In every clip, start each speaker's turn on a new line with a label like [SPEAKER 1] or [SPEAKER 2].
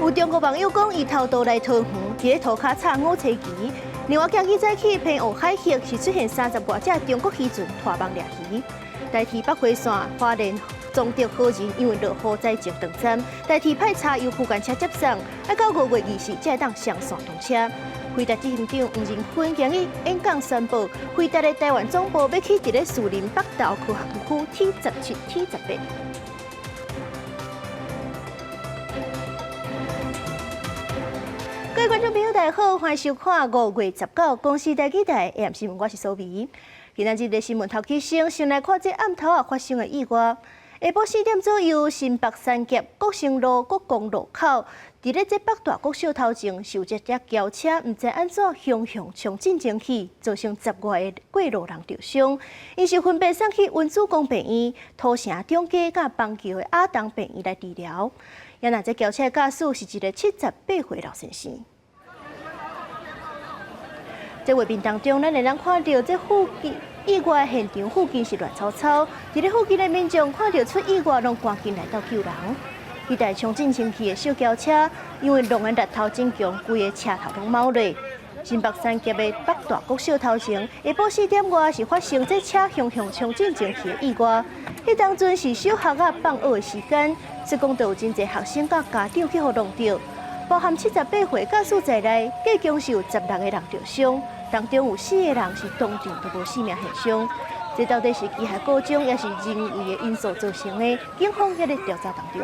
[SPEAKER 1] 有中國網友講，伊偷渡來桃園，佇咧塗跤插五星旗。另外，今日早起，澎湖海域是出現三十外隻中國漁船拖網掠魚。台鐵北迴線花蓮彰德好仁因為落雨災情斷站，台鐵派柴油區間車接送，愛到5月24才會當雙線通車。輝達執行長黃仁勳今日演講宣布，輝達的台灣總部欲起佇咧士林北投科學園區 T17、T18。各位觀眾朋友，大家好，歡迎收看5月19公視台語台 AM 新聞，我是蘇眉。今仔日的新聞頭起先，先來看這暗頭仔發生的意外。下晡4點左右，新北三峽國成路國光路口，佇咧這北大國小頭前，是有一隻轎車，毋知按怎雄雄衝進前去，造成十外个過路人著傷。𪜶是分別送去溫主公病院、土城中街佮邦橋的亞東病院來治療。也若這轎車駕駛是一个78歲老先生。這畫面當中，咱會當看著這附近意外現場附近是亂糟糟，佇咧附近的民眾看著出意外，攏趕緊來到救人。彼台衝進前去的小轎車，因為撞的力頭真強，規个車頭攏昴咧。新北三峽的北大國小頭前，下晡4點外是發生這車雄雄衝進前去的意外。彼當陣是小學仔放學的時間，說講都有真濟學生佮家長去予弄著，包含78歲駕駛在內，計共是有16個人著傷，當中有四個人是當場就無性命現象。這到底是機械故障，抑是人為的因素造成的？警方猶咧調查當中。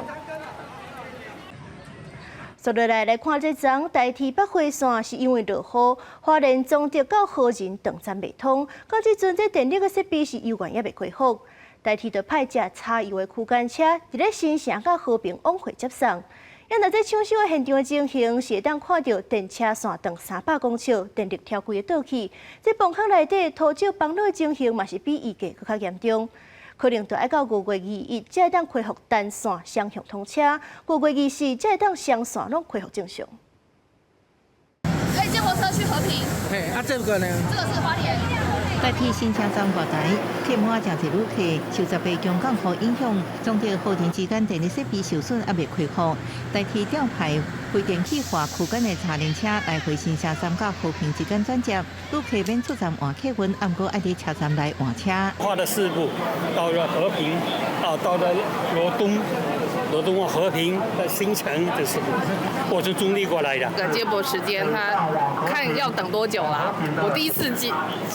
[SPEAKER 1] 接落來來看這樁台鐵北迴線是因為落雨，花蓮彰德到好仁斷站袂通，到這陣這電力的設備是猶原猶未恢復。台鐵就派這柴油的區間車，佇咧新城佮和平往回接送。也若這搶修的現場的情形，是會當看著電車線斷300公尺，電力柱規个倒去。這崩坑內底土石崩落的情形嘛是比預計閣較嚴重。可能就愛到5月21才會當恢復單線雙向通車，5月24才會當雙線攏恢復正常。
[SPEAKER 2] 欸，接駁車去和平。
[SPEAKER 3] 嘿，啊，這個呢？
[SPEAKER 2] 這個是花蓮。
[SPEAKER 4] 台鐵新城站月台客滿誠濟旅客，受十八強降雨影響，彰德好仁之間電力設備受損，猶未恢復。台鐵調派非電氣化區間的柴電車來回新城站佮和平之間轉接，旅客免出站換客運，毋過愛佇車站內換車。
[SPEAKER 5] 跨了四步，到了和平，啊，到了羅東，羅東和平的新城這四步，我是中壢過來的。
[SPEAKER 2] 個接駁時間，他看要等多久啦？我第一次接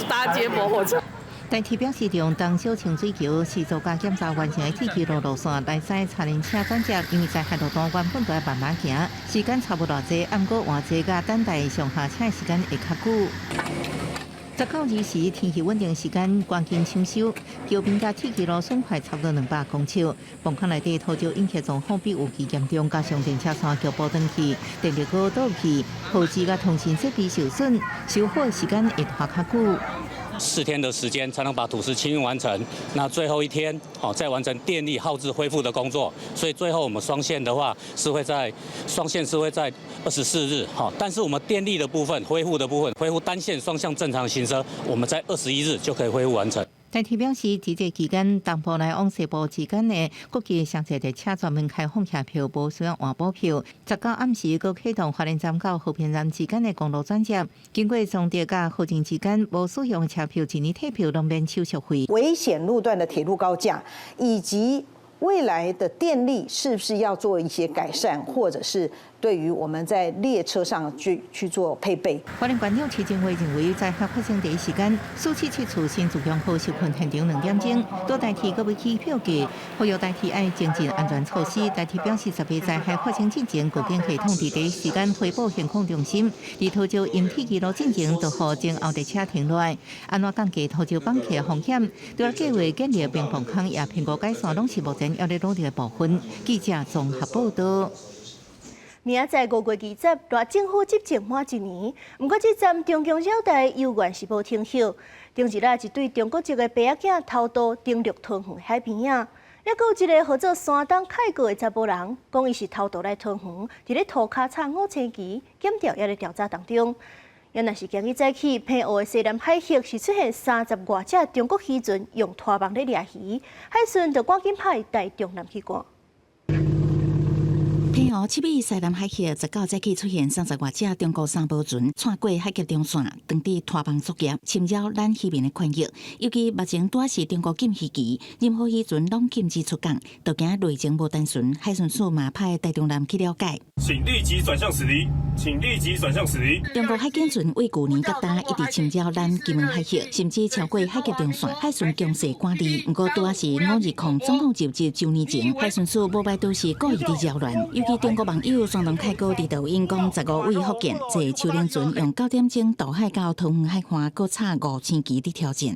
[SPEAKER 2] 搭接駁火車。
[SPEAKER 4] 台鐵表示，用東小清水橋是做加檢查完成的鐵路路線來駛柴電車轉接，因為在海路段原本都愛慢慢行，時間差無偌濟，毋過換坐佮等待上下車的時間會較久。19日時天氣穩定時間，趕緊搶修，橋邊佮鐵路損壞差不多200公尺，崩坑內底土石湧起狀況比預期嚴重，加上電車線局部斷去，電力杆倒去，導致佮通訊設備受損，修好的時間會拖較久。
[SPEAKER 6] 4天的時間才能把土石清運完成，那最後一天，哦，再完成電力號誌恢復的工作。所以最後我們雙線的話是會在雙線是會在24日，哈，但是我們電力的部分恢復的部分，恢復單線雙向正常行車，我們在21日就可以恢復完成。
[SPEAKER 4] 台鐵表示，佇這期間，東部來往西部之間的國際雙線列車專門開放車票，無需要換補票。19暗時閣啟動花蓮站到和平站之間的公路轉接，經過彰德佮和平之間無使用車票，一年退票攏免手續費。
[SPEAKER 7] 危險路段的鐵路高架，以及未來的電力是不是要做一些改善，或者是對於我們在列車上去做配備？
[SPEAKER 4] 花蓮縣長徐正偉認為，災害發生第一時間，四七七處新自強號受困現場2點鐘，多台鐵閣欲起票價，呼籲台鐵愛精進安全措施。台鐵表示，十八災害發生進前，告警系統佇第一時間回報行控中心，佇土石淹鐵支路進前，就予前後列車停落來，按怎降低土石崩起的風險？除了計劃建立避風坑，也評估改善，攏是目前猶咧努力的部分。記者綜合報道。
[SPEAKER 1] 明仔載5月20，賴政府執政滿一年，毋過這站中共擾台猶原是無停歇。頂日仔一對中國籍的爸仔囝偷渡登陸桃園海邊仔，猶閣有一个號做山東凱哥的查埔人，講伊是偷渡來桃園，佇咧塗跤插五星旗，檢調猶咧調查當中。也若是今日早起，澎湖的西南海域是出現三十外隻中國漁船用拖網咧掠魚，海巡就趕緊派台中艦去看。
[SPEAKER 3] 澎湖七尾西南海域19早起出現30外隻中國三寶船竄過海峽中線，當地拖網作業，侵擾咱漁民的權益。尤其目前拄是中國禁漁期，任何漁船攏禁止出港，就驚內情無單純。海巡署嘛派台中艦去了解。
[SPEAKER 8] 請立即轉向駛離，請立即轉向駛離。
[SPEAKER 3] 中國海警船為舊年佮今一直侵擾咱金門海域，甚至超過海峽中線，海巡強勢管理。毋過拄仔是520總統就職週年前，海巡署無排除是故意佇擾亂。尤其中國網友山東凱歌佇抖音講，15位福建坐秋輪船用9點鐘渡海到桃園海岸，閣插5000旗佇挑戰。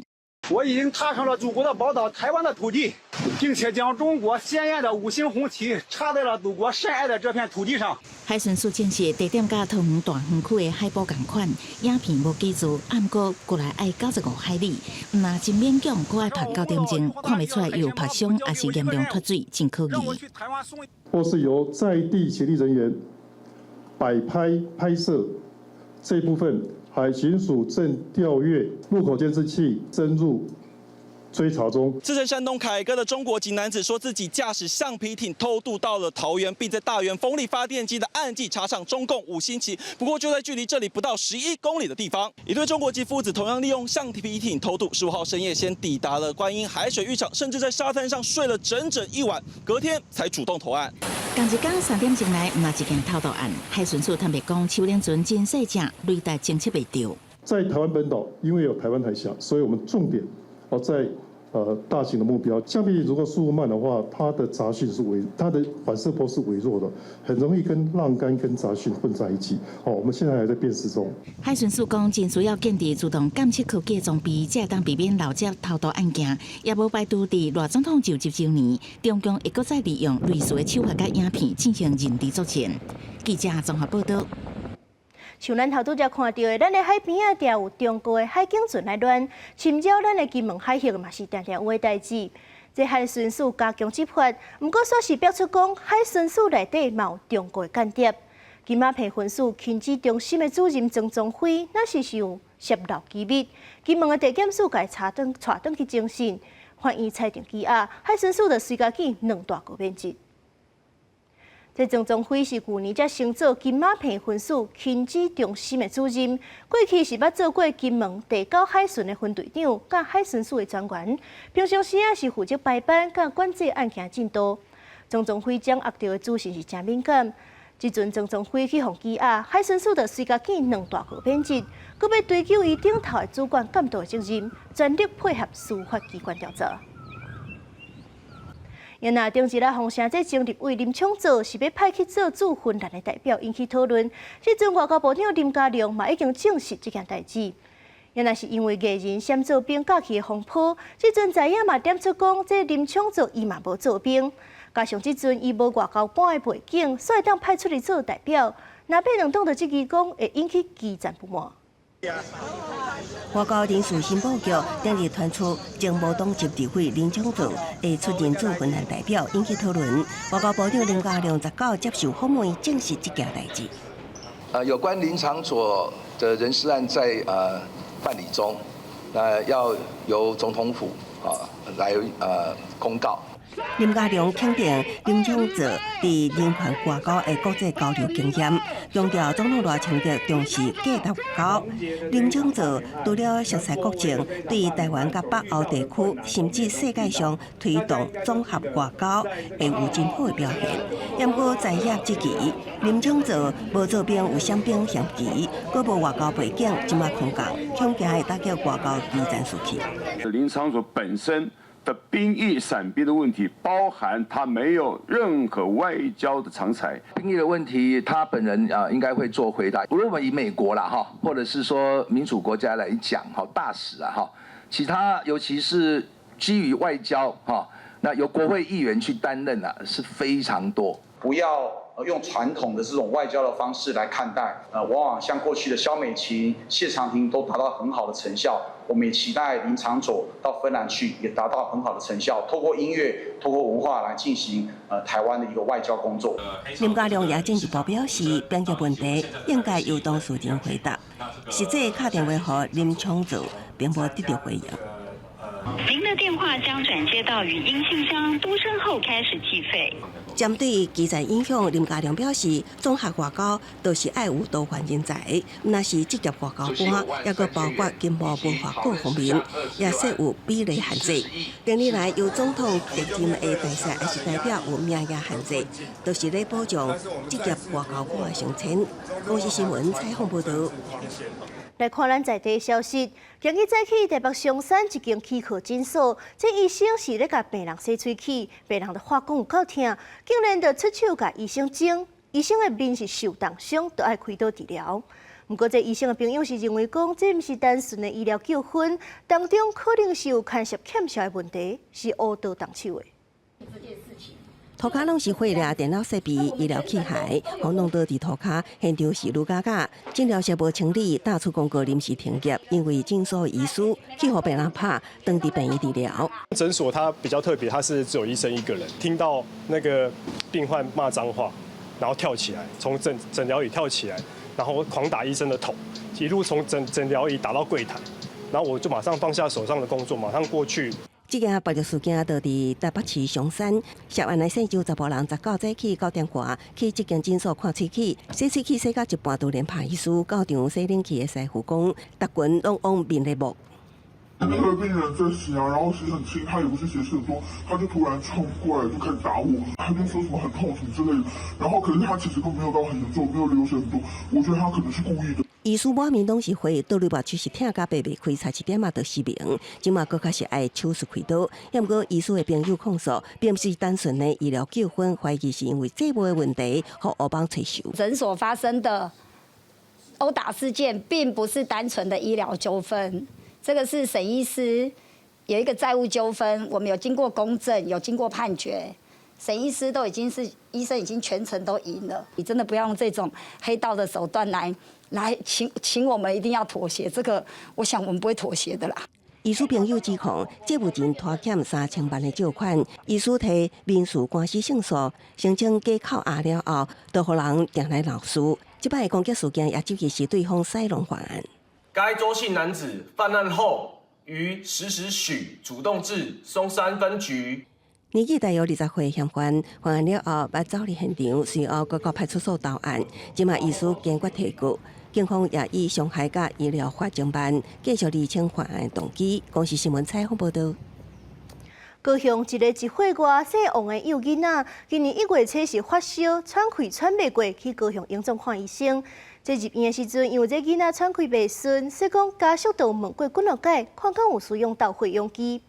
[SPEAKER 9] 我已經踏上了祖國的寶島台灣的土地，並且將中國鮮豔的五星紅旗插在了祖國深愛的這片土地上。
[SPEAKER 3] 海巡署證實，地點佮桃園大園區的海報仝款，影片無假造，毋過過來愛95海里，毋若真勉強，閣愛拍9點鐘，看袂出來有拍傷，抑是嚴重脫水，真可疑。
[SPEAKER 10] 或是由在地協力人員擺拍拍攝這部分，海巡署正調閱路口監視器，深入追查中。
[SPEAKER 11] 自稱山東凱歌的中國籍男子說自己駕駛橡皮艇偷渡到了桃園，並在大園風力發電機的岸際插上中共五星旗。不過就在距離這裡不到11公里的地方，一對中國籍父子同樣利用橡皮艇偷渡，15號深夜先抵達了觀音海水浴場，甚至在沙灘上睡了整整一晚，隔天才主動投案。
[SPEAKER 3] 仝一工3點鐘內，嘛一件偷渡案，海巡署坦白講，秋輪船真細隻，雷達偵測袂著。
[SPEAKER 10] 在台灣本島，因為有台灣海峽，所以我們重點哦在大型的目標。橡皮艇如果速度慢的話，它的雜訊是微，它的反射波是微弱的，很容易跟浪桿跟雜訊混在一起。哦，我們現在還在辨識中。
[SPEAKER 3] 海巡署講，真需要建置自動監測科技裝備，才會當避免漏接偷渡案件。也無排除佇賴總統就職週年，中共會閣再利用類似的手法佮影片進行認知作戰。記者綜合報道。
[SPEAKER 1] 像咱頭拄才看著的，咱的海邊仔定有中國的海警船來亂，侵擾咱的金門海域嘛是定定有的代誌。這海巡署加強執法，毋過煞是表出講海巡署內底嘛有中國的間諜。金馬棚分署輕指中心的主任曾宗輝，若是有洩露機密，金門的地檢署共查轉帶轉去偵訊，法院裁定羈押，海巡署就隨家己兩大個免職。這曾宗輝是舊年才升做金馬棚分署輕指中心的主任，過去是捌做過金門第九海巡的分隊長，佮海巡署的專員。平常時啊是負責排班佮管制案件進度。曾宗輝掌握著的資訊是誠敏感。這陣曾宗輝去予羈押，海巡署就隨家己兩大個免職，閣欲追究伊頂頭的主管監督的責任，全力配合司法機關調查。若頂一日封城這前立委林昶佐是欲派去做駐芬蘭的代表，引起討論。這陣外交部長林佳龍嘛已經證實這件代誌。若是因為藝人閃做兵架起的風波，這陣在野嘛點出講，這林昶佐伊嘛無做兵，加上這陣伊無外交官的背景，所以當派出去做代表。若被兩黨就質疑講，會引起基層不滿。
[SPEAKER 12] 外交人事新布局，頂日傳出前無黨籍立委林昶佐會出任駐芬蘭代表，引起討論。外交部長林佳龍19接受訪問，證實這件代誌。
[SPEAKER 13] 有關林昶佐的人事案在辦理中，那要由總統府啊來公告。
[SPEAKER 12] 林佳龍肯定林昶佐佇人權外交的國際交流經驗，強調總統賴清德重視價值外交。林昶佐除了熟悉國情，對台灣佮北歐地區，甚至世界上推動綜合外交，會有真好的表現。毋過在野質疑，林昶佐無做兵有閃兵嫌疑，閣無外交背景，這馬空降，恐驚會打擊外交基層士氣。
[SPEAKER 8] 林昶佐本身的兵役傘兵的問題，包含他沒有任何外交的長才。
[SPEAKER 13] 兵役的問題，他本人啊應該會做回答。如果我們以美國啦哈，或者是說民主國家來講，哈大使啊哈，其他尤其是基於外交哈，那由國會議員去擔任啊，是非常多。
[SPEAKER 14] 不要用傳統的這種外交的方式來看待，往往像過去的蕭美琴、謝長廷都達到很好的成效。我們也期待林昶佐到芬蘭去，也達到很好的成效。透過音樂、透過文化來進行台灣的一個外交工作。
[SPEAKER 12] 林佳龍也進一步表示，兵役問題應該由當事人回答。實際敲電話予林昶佐，並無得著回應。
[SPEAKER 15] 您的電話將轉接到語音信箱，嘟聲後開始計費。
[SPEAKER 12] 針對經濟影響，林佳龍表示，綜合外交就是愛有多元人才，毋但是職業外交官，抑閣包括經貿文化各方面，也設有比例限制。近年來由總統特任的大使抑是代表有名額限制，就是咧保障職業外交官的升遷。公視新聞採訪報導。
[SPEAKER 1] 來看咱在地消息，今日早起台北松山一間齒科診所，這醫生是咧共病人洗喙齒，病人就發講有夠疼，竟然就出手共醫生整，醫生的面是受重傷，都愛開刀治療。毋過這醫生的朋友是認為講，這毋是單純的醫療糾紛，當中可能是有牽涉欠數的問題，是烏道動手的。
[SPEAKER 12] 塗跤攏是血掠電腦設備、醫療器械，予弄倒佇塗跤，現場是愈加加。診療室無清理，大出公告臨時停業，因為診所醫師去予病人拍，轉佇病院治療。
[SPEAKER 15] 診所它比較特別，它是只有醫生一個人，聽到那個病患罵髒話，然後跳起來，從診療椅跳起來，然後狂打醫生的頭，一路從診療椅打到櫃檯，然後我就馬上放下手上的工作，馬上過去。
[SPEAKER 12] 這件暴力事件就佇台北市松山，涉案的姓周查埔人19早起9點外去這間診所看喙齒，洗喙齒洗到一半，突然拍醫師，到場洗冷氣的師傅講，逐群攏往面咧摸。
[SPEAKER 16] 那個病人在洗啊，然後洗很輕，他也不是血很多，他就突然衝過來就開始打我，他就說什麼很痛什麼之類的，然後可是他其實都沒有到很嚴重，沒有流血很多，我覺得他可能是故意的。
[SPEAKER 12] 醫師滿面攏是血，倒入目睭是疼甲擘袂開，差一點仔就失明。這馬閣較是愛手術開刀。毋過醫師的朋友控訴，並毋是單純的醫療糾紛，懷疑是因為債務的問題，予烏幫揣仇。
[SPEAKER 17] 診所發生的毆打事件，並不是單純的醫療糾紛，這個是沈醫師有一個債務糾紛，我們有經過公證，有經過判決。沈醫師都已經是醫生，已經全程都贏了。你真的不要用這種黑道的手段來請我們一定要妥協，這個我想我們不會妥協的啦。
[SPEAKER 12] 醫師朋友指控，債務人拖欠3000萬的借款，醫師提民事官司勝訴，聲稱假扣押了後，就予人定來鬧事。這擺攻擊事件也只是對方使弄犯案。
[SPEAKER 18] 該周姓男子犯案後，於10時許主動至松山分局。
[SPEAKER 12] 年紀大約20歲嫌犯，犯案了後，捌走離現場，隨後閣到派出所投案。這馬醫師堅決提告，警方也以傷害佮醫療法偵辦，繼續釐清犯案動機。公視新聞採訪報導。
[SPEAKER 1] 高雄一個1歲外姓王的幼囡仔，今年1月初是發燒，喘氣喘袂過，去高雄榮總看醫生。這入院的時陣，因為這囡仔喘氣袂順，所以講家屬就問過幾若擺，看敢有需要鬥血氧機。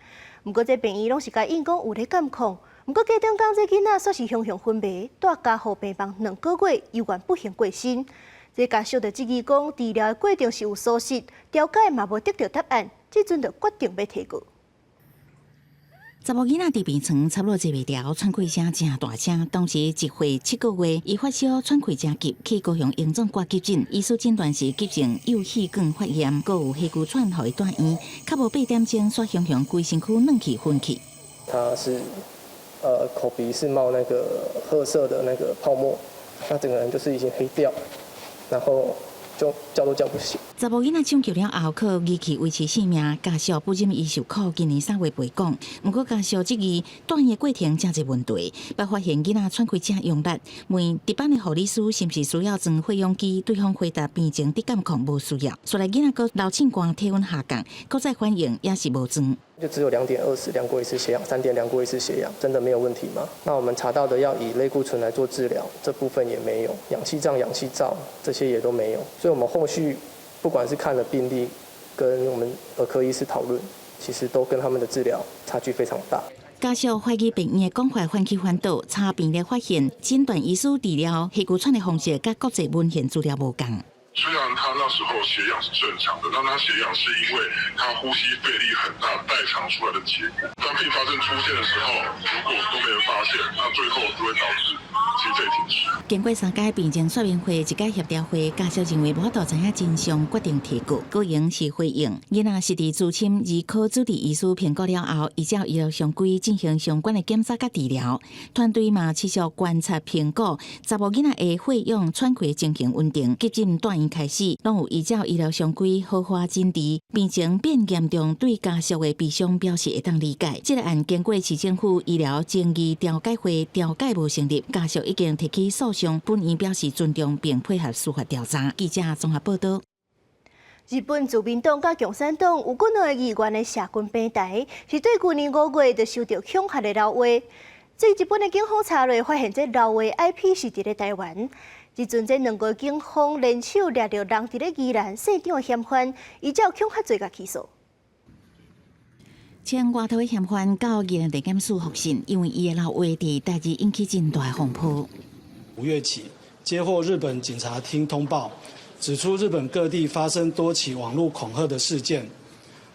[SPEAKER 1] 毋過這病院攏是共應講有咧監控。毋過隔兩工，這囡仔煞是雄雄昏迷，蹛加護病房2個月，猶原不幸過身。這家屬就質疑講，治療的過程是有疏失，調解嘛無得著答案，這陣就決定欲提告。
[SPEAKER 3] 查某囡仔佇病床差不多坐袂牢，喘氣聲誠大聲。當時1歲7個月，伊發燒喘氣誠急，去高雄榮總掛急診，醫師診斷是急性右氣管發炎，閣有氣球喘，予伊帶院，較無8點鐘，煞雄雄規身軀軟去昏去。
[SPEAKER 19] 他是，口鼻是冒那個褐色的那個泡沫，他整個人就是已經黑掉，然後就叫都叫不醒。
[SPEAKER 3] 查某囡仔搶救了後，靠儀器維持性命，家屬不忍伊受苦。今年3月陪講，毋過家屬質疑蹛院的過程誠濟問題，捌發現囡仔喘氣誠用力，問值班的護理師是毋是需要裝血氧機，對方回答病情佇監控無需要。後來囡仔閣流凊汗，體溫下降，閣再反應也是無裝。
[SPEAKER 19] 就只有2點20量過一次血氧，3點量過一次血氧，真的沒有問題嗎？那我們查到的要以類固醇來做治療，這部分也沒有，氧氣帳、氧氣罩這些也都沒有，所以我們後續不管是看了病歷，跟我們兒科醫師討論，其實都跟他們的治療差距非常大。
[SPEAKER 3] 家屬懷疑病院的講法反起反倒，查病歷發現診斷醫師治療氣球喘的方式，佮國際文獻資料無仝。
[SPEAKER 16] 雖然他那時候血氧是正常的，但他血氧是因為他呼吸費力很大代償出來的結果。當併發症出現的時候，如果都沒人發現，那最後就會導致费停止。
[SPEAKER 3] 經過三屆病情說明會、一屆協調會，家屬認為無法度知影真相，決定提告。高榮是回應，囡仔是佇資深兒科主治醫師評估了後，依照醫療常規進行相關的檢查佮治療。團隊嘛持續觀察評估，查某囡仔的血氧喘氣情形穩定，急診住院開始，攏有依照醫療常規好好診治。病情變嚴重，對家屬的悲傷表示會當理解。這個案經過市政府醫療爭議調解會調解無成立，家屬已經提起訴訟，本院表示尊重並配合司法調查。記者綜合報道。
[SPEAKER 1] 日本自民黨佮共產黨有幾兩个議員的社群平台，是對舊年5月就收著恐嚇的留話。這日本的警方查落，發現這留話 IP 是佇咧台灣。這陣這兩個警方聯手掠著人佇咧宜蘭姓張的嫌犯，依照恐嚇罪共起訴。
[SPEAKER 3] 穿外套的嫌犯到宜蘭地檢署服信，因為伊的留話佇台日引起真大風波。
[SPEAKER 20] 5月起，接獲日本警察廳通報，指出日本各地發生多起網路恐嚇的事件，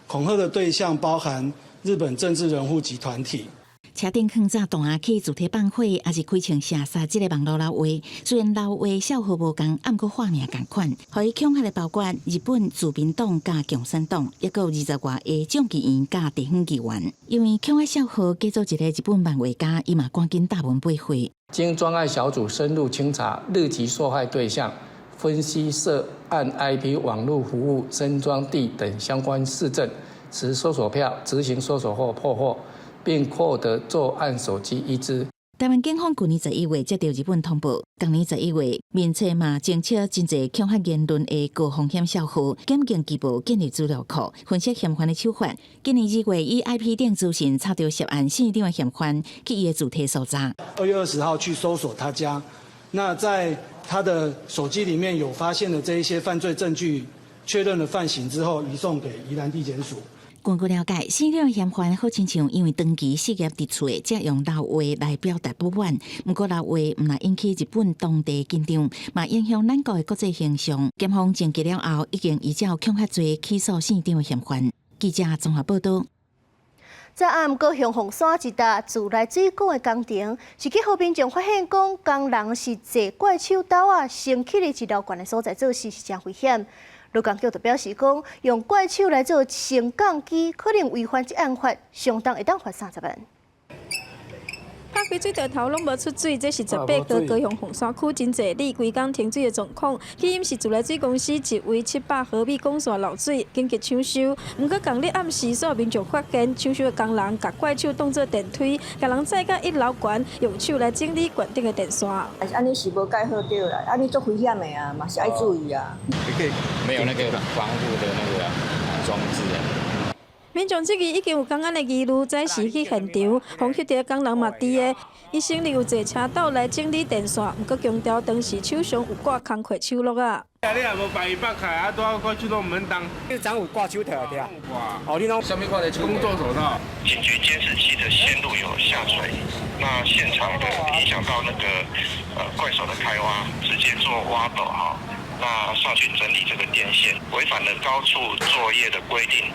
[SPEAKER 20] 恐嚇的對象包含日本政治人物及團體。
[SPEAKER 3] 車頂囥早同阿去主題放火，抑是開槍射殺這个網路留話。雖然留話數號無仝，毋過畫面仝款。予伊恐嚇的包括日本自民黨佮共產黨，抑閣有20外个眾議員佮地方議員。因為恐嚇數號假做一个日本漫畫家，伊嘛趕緊貼文駁回。
[SPEAKER 21] 經專案小組深入清查日籍受害對象，分析涉案 IP 網路服務升裝地等相關事證，持搜索票執行搜索後破獲。並獲得作案手機一支。
[SPEAKER 3] 台灣警方舊年11月接著日本通報，今年11月面冊嘛偵測真濟恐嚇言論的高風險數號，檢警拘捕建立資料庫，分析嫌犯的手法。今年2月以 IP 頂資訊查著涉案姓張的嫌犯去伊的住宅搜查。
[SPEAKER 20] 2月20號去搜索他家，那在他的手機裡面有發現的這一些犯罪證據，確認了犯行之後，移送給宜蘭地檢署。
[SPEAKER 3] 根據了解，姓張嫌犯好親像因為長期失業佇厝的，才用留話來表達不滿。毋過留話毋但引起日本當地緊張，嘛影響咱國的國際形象。檢方偵緝了後，已經依照恐嚇罪起訴姓張的嫌犯。記者綜合報道。
[SPEAKER 1] 昨暗高雄鳳山一搭自來水管的工程，是去予民眾發現講工人是坐怪手斗仔，升起佇一樓懸的所在做事是誠危險。勞工局就表示講，用怪手來做升降機，可能違反職安法，上重會當罰30萬。
[SPEAKER 22] 拍開水槽頭攏無出水，這是18號高雄鳳山區真濟里規工停水的狀況。起因是自來水公司一位700毫米管線漏水，緊急搶修。毋過仝日暗時，所有民眾發現搶修的工人共怪手當做電梯，共人載到一樓懸，用手來整理懸頂的電線。
[SPEAKER 23] 按呢是無蓋好著啦，按呢足危險的啊，嘛是愛注意啊。
[SPEAKER 24] 沒有那個防護的那個裝置啊。
[SPEAKER 22] 民眾質疑已經有工安的疑慮，早時去現場，訪翕著工人嘛佇个，伊承認有坐車斗來整理電線，毋過強調當時手上有掛工課手橐仔。
[SPEAKER 25] 你也無白縛開，啊，拄好怪手攏毋免動。
[SPEAKER 9] 你昨有掛手套對啊？哦，你攏
[SPEAKER 25] 啥物款的工作手套？
[SPEAKER 26] 警局監視器的線路有下垂，那現場的影響到那個怪手的開挖，直接做挖斗哈，那上去整理這個電線，違反了高處作業的規定。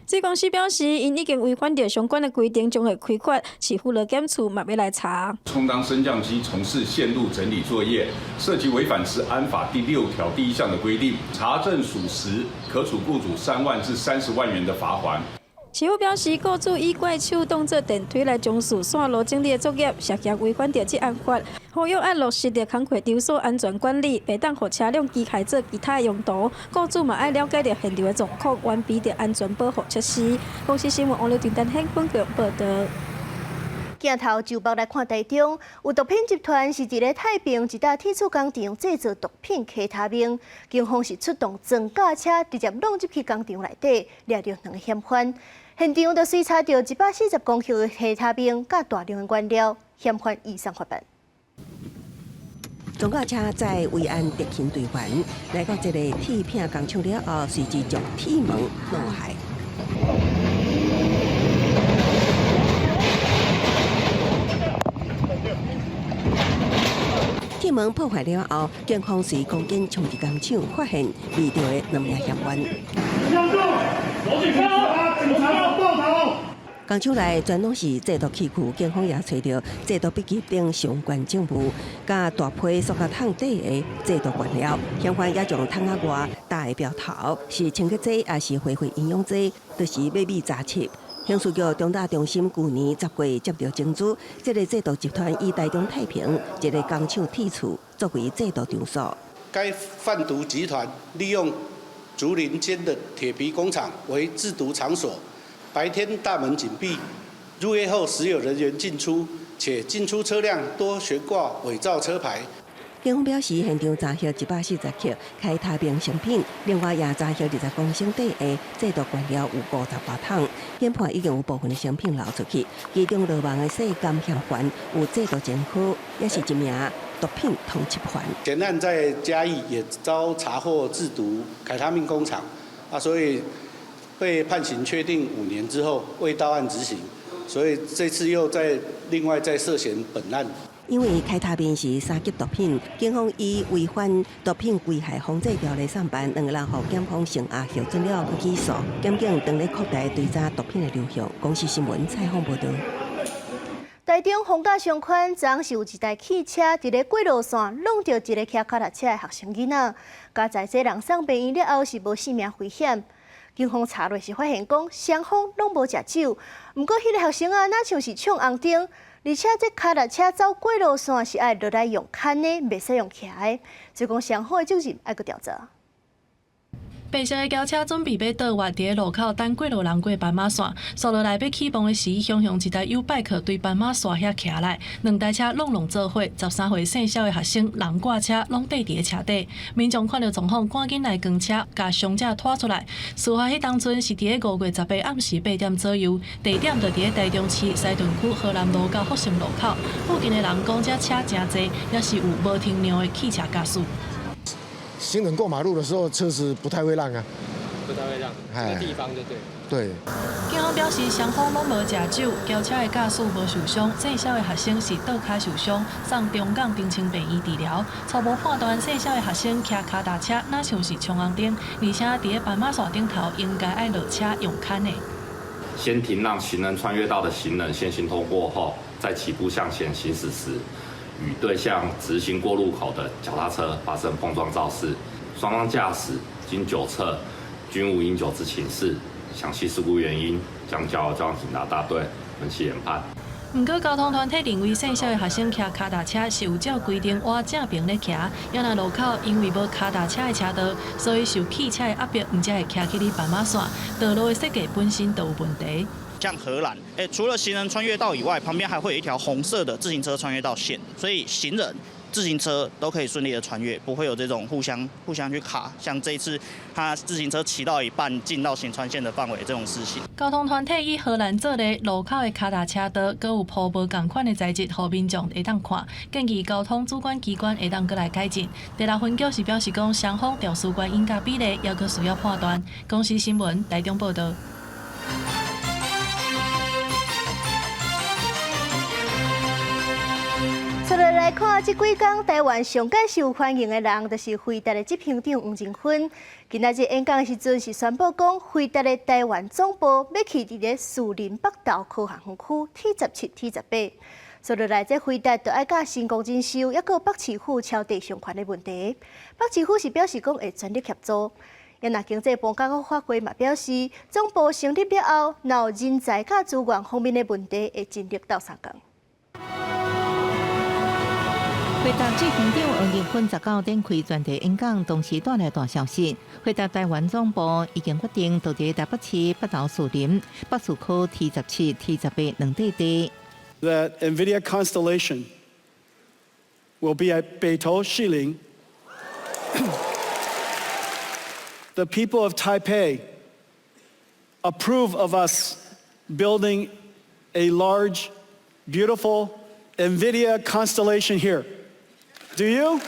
[SPEAKER 22] 水公司表示，𪜶已經違反著相關的規定，將會開罰，市府勞檢處嘛欲來查。
[SPEAKER 8] 充當升降機從事線路整理作業，涉及違反職安法第6條第1項的規定，查證屬實，可處雇主3萬至30萬元的罰鍰。
[SPEAKER 22] 市府表示，雇主以怪手當做電梯來從事線路整理的作業，涉嫌違反著職安法，呼籲愛落實著工課場所安全管理，袂當予車輛機械做其他用途。雇主嘛愛了解著現場的狀況，完備著安全保護設施。公視新聞王劉訂單顯分局報導。
[SPEAKER 1] 鏡頭就目來看台中，有毒品集團是佇咧太平一搭鐵厝工廠製造毒品 K 他命，警方是出動裝甲車直接弄入去工廠內底，掠著兩个嫌犯。現場就隨查著140公克的 K 他命，佮大量的原料，嫌犯移送法辦。
[SPEAKER 12] 裝甲車載維安特勤隊員來到這个鐵片工廠了後，隨即將鐵門弄開。鐵門破壞了後，警方隨趕緊衝入工廠，發現被抓的兩名嫌犯。工廠內全攏是製毒器具，警方也揣著製毒筆記等相關證物，佮大批塑膠桶底的製毒原料。嫌犯也將桶仔外打的標頭是清潔劑，抑是化學營養劑，都是秘密雜七。刑事局中大中心舊年10月接著情資，這个製毒集團以台中太平一个工廠鐵厝作為製毒場所。
[SPEAKER 2] 該販毒集團利用竹林間的鐵皮工廠為製毒場所，白天大門緊閉，入夜後時有人員進出，且進出車輛多懸掛偽造車牌。
[SPEAKER 12] 警方表示，現場查獲140克開他命成品，另外也查獲20公升底的製毒原料有50多桶，研判已經有部分的成品流出去，其中落網的涉監嫌犯有製毒前科，也是一名毒品通緝犯。
[SPEAKER 2] 前案在嘉義也遭查獲製毒凱他命工廠，啊，所以被判刑確定5年之後未到案執行，所以這次又在另外再涉嫌本案。
[SPEAKER 12] 因為開他命是三級毒品，警方以違反毒品危害防制條例送辦，兩个人予檢方聲押核准了不起訴。檢警正咧擴大追查毒品的流向。公視新聞採訪報導。
[SPEAKER 1] 台中逢甲商圈，昨是有一台汽車佇咧過路線挵著一个騎跤踏車的學生囡仔，佳哉這人送病院了後是無性命危險。警方查落是發現講雙方攏無食酒，毋過彼个學生仔，若像是衝紅燈，而且這跤踏車走過路線是愛落來用牽的，袂使用騎的，所以講雙方的責任愛閣調查。
[SPEAKER 4] 白色的轎車準備欲倒彎，佇咧路口等過路人過斑馬線，紲落來欲起磅的時，雄雄一台YouBike 對斑馬線遐騎來，兩台車攏攏做伙，13歲姓蕭的學生人掛車攏綴佇咧車底，民眾看著狀況，趕緊來關車，共傷者拖出來。事發彼當陣是佇咧5月18暗時8點左右，地點就佇咧台中市西屯區河南路佮復興路口。附近的人講，這車誠濟，也是有無停讓的汽車駕駛。
[SPEAKER 5] 行人過馬路的時候，車子不太會讓啊，
[SPEAKER 24] 不太會讓，這個地方就對。
[SPEAKER 5] 對。
[SPEAKER 4] 警方表示，雙方攏無食酒，轎車的駕駛無受傷，姓蕭的學生是倒跤受傷，送中港長青病院治療。初步判斷，姓蕭的學生騎跤踏車，若像是衝紅燈，而且佇咧斑馬線頂頭應該愛落車用牽的。
[SPEAKER 6] 先停讓行人穿越道的行人先行通過後，再起步向前行駛時，與對向直行過路口的腳踏車發生碰撞肇事，雙方駕駛經酒測均無飲酒之情事，詳細事故原因將交交通警察大隊分析研判。
[SPEAKER 4] 毋過交通團體認為，姓蕭的學生騎跤踏車是有照規定倚正爿咧騎，猶若路口因為無跤踏車的車道，所以受汽車的壓迫，毋才會騎去咧斑馬線。道路的設計本身就有問題。
[SPEAKER 7] 像荷蘭，除了行人穿越道以外，旁邊還會有一條紅色的自行車穿越道線，所以行人、自行車都可以順利的穿越，不會有這種互相去卡。像這一次，他自行車騎到一半進到行穿線的範圍這種事情。
[SPEAKER 4] 交通團體以荷蘭做例，路口的跤踏車道，閣有鋪無仝款的材質，予民眾會當看，建議交通主管機關會當閣來改進。第六分局是表示講，雙方肇事原因佮比例，猶閣需要判斷。公視新聞台中報導。
[SPEAKER 1] 出來來看，這幾工台灣上蓋受歡迎的人，就是輝達的執行長黃仁勳。今仔日演講的時陣，是宣布講輝達的台灣總部欲去佇咧士林北投科學園區 T17、T18。接落來，這輝達就愛佮新光人壽，抑閣北市府敲地上權的問題。北市府是表示講會全力協助。若經濟部佮國發會嘛表示，總部成立了後，若有人才佮資源方面的問題，會盡力鬥相共。
[SPEAKER 11] 輝達執行長黃仁勳19展開專題演講，同時帶來大消息。輝達台灣總部已經決定，佇咧台北市北投士林北市區 T17、T18兩塊地。
[SPEAKER 20] That NVIDIA Constellation will be at 北投士林。The people of Taipei approve of us building a large, beautiful NVIDIA Constellation here. Do you?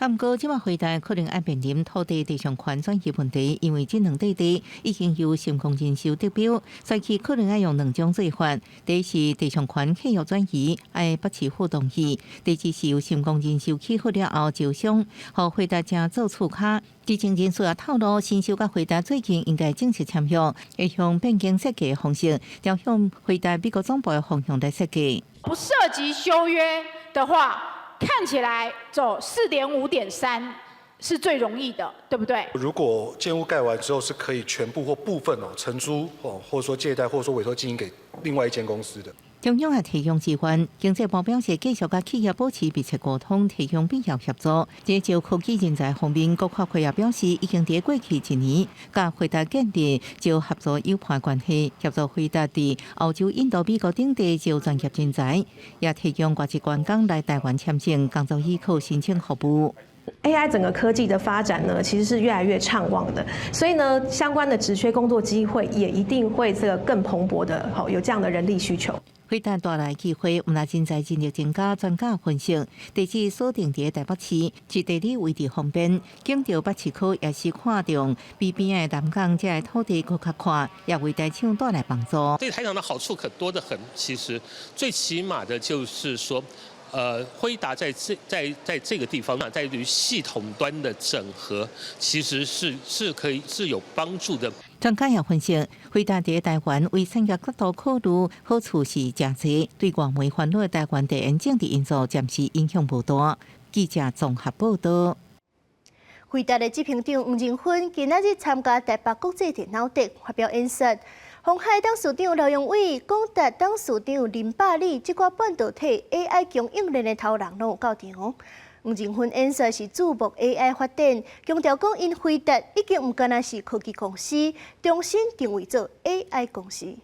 [SPEAKER 11] 毋過，這馬輝達可能愛面臨土地地上權轉移問題，因為這兩塊地已經由成功人壽得標，所以可能愛用兩種做法。第一是地上權契約轉移，愛北市府同意；第二是由成功人壽起好了後，招商，予輝達正做厝跤。知情人士也透露，新秀佮輝達最近應該正式簽約，會向變更設計的方式，朝向輝達美國總部的方向來設計。
[SPEAKER 10] 不涉及修約的話，看起來走4.5.3是最容易的，對不對？
[SPEAKER 13] 如果建物蓋完之後，是可以全部或部分哦承租哦，或者說借貸，或者說委託經營給另外一間公司的。
[SPEAKER 11] 中央也提供資源，經濟部表示繼續佮企業保持密切溝通，提供必要協助。在招科技人才方面，國發會也表示，已經佇過去一年，佮輝達建立招合作友伴關係，協助輝達佇歐洲、印度、美國等地招專業人才，也提供外籍員工來台灣簽證、工作許可申請服務。
[SPEAKER 14] AI 整個科技的發展呢，其實是越來越暢旺的，所以呢，相關的職缺工作機會也一定會這個更蓬勃的，好有這樣的人力需求。
[SPEAKER 11] 輝達帶來機會，毋但人才人力增加，專家分析，地址鎖定佇台北市，是地理位置方便，景著北市區也是看中比邊的南港這个土地閣較闊，也為台廠帶來幫助。
[SPEAKER 15] 對台廠的好處可多得很，其實最起碼的就是說。輝達在這個地方呢，在於系統端的整合，其實是可以是有幫助的。
[SPEAKER 11] 專家也分析，輝達佇台灣為產業角度考慮，好處是誠濟，對外媒煩惱的台灣地緣政治因素暫時影響無大。記者綜合報道。
[SPEAKER 1] 輝達的執行長黃仁勳今仔日參加台北國際電腦節發表演說。鴻海董事長劉揚偉、廣達董事長林百里，這寡半導體 AI 供應鏈的頭人攏有到場。黃仁勳演說是注目 AI 發展，強調講𪜶輝達已經毋干焦是科技公司，重新定位做 AI 公司。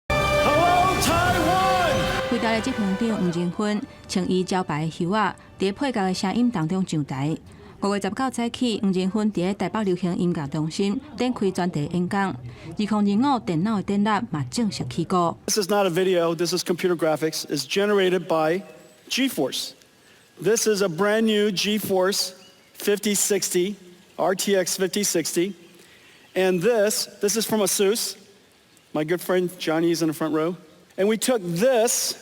[SPEAKER 17] Hello Taiwan！
[SPEAKER 18] 輝達的執行長黃仁勳穿伊招牌的靴仔，佇配樂的聲音當中上台。5月19早起，黃仁勳佇台北流行音樂中心展開專題演講。2025電腦的展覽嘛正式起鼓。
[SPEAKER 20] This is not a video. This is computer graphics. It's generated by GeForce. This is a brand new GeForce 5060 RTX 5060, and this is from ASUS. My good friend Johnny is in the front row. And we took this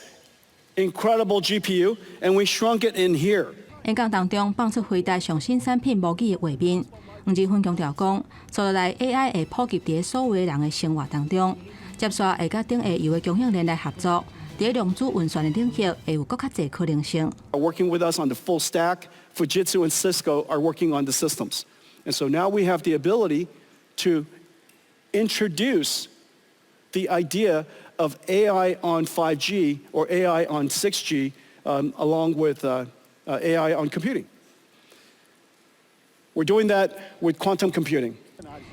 [SPEAKER 20] incredible GPU and we shrunk it in here.
[SPEAKER 18] 演講當中放出輝達上新產品模擬的畫面。黃仁勳強調講，接落來 AI 會普及佇所有的人的生活當中，接續會佮頂下游的供應鏈來合作，佇量子運算的領域會有閣較濟可能性。
[SPEAKER 20] Working with us on the full stack, Fujitsu and Cisco are working on the systems. And so now we have the ability to introduce the idea of AI on 5G or AI on 6G along with AI on computing. We're doing that with quantum computing.